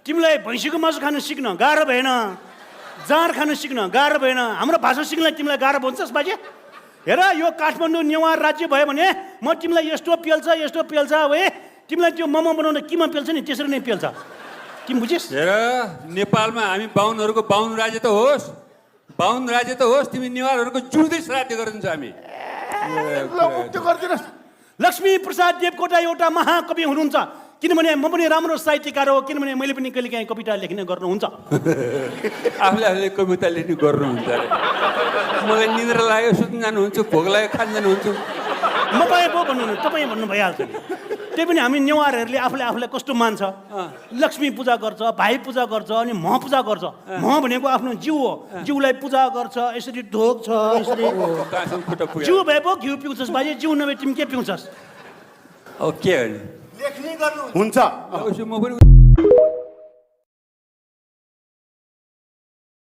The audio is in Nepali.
तिमीलाई भैँसीको मासु खान सिक्न गाह्रो भएन, जाँड खान सिक्न गाह्रो भएन, हाम्रो भाषा सिक्नलाई तिमीलाई गाह्रो भन्छस् बाजे? हेर यो काठमाडौँ नेवार राज्य भयो भने म तिमीलाई यस्तो पेल्छ भए तिमीलाई त्यो मोमो बनाउन किमा पेल्छ नि त्यसरी नै पेल्छ। तिमी बुझिस्? हेर नेपालमा हामी बाहुनहरूको बाहुन राज्य त होस्, तिमी नेवारहरूको जुर्दै श्राद्ध गरिदिन्छ हामी। त्यो गरिदिनुहोस्। लक्ष्मी प्रसाद देवकोटा एउटा महाकवि हुनुहुन्छ, किनभने म पनि राम्रो साहित्यकार हो, किनभने मैले पनि कहिलेकाहीँ कविता लेख्ने गर्नुहुन्छ। आफूले कविता लेख्ने गर्नुहुन्छ अरे। मलाई निद्रा लाग्यो सुत्न जानुहुन्छ, भोक लाग्यो खान जानुहुन्छ। म तपाईँ पो भन्नु तपाईँ भन्नु भइहाल्छ। त्यही पनि हामी नेवारहरूले आफूलाई कस्तो मान्छ, लक्ष्मी पूजा गर्छ, भाइ पूजा गर्छ, अनि म पूजा गर्छ। म भनेको आफ्नो जिउ हो, जिउलाई पूजा गर्छ, यसरी ढोग्छ, यसरी जिउ भए पो घिउ पिउँछस् बाजे, जिउ नभए तिमी के पिउँछस्? अब के लेख्ने गर्नु हुन्छ। म पनि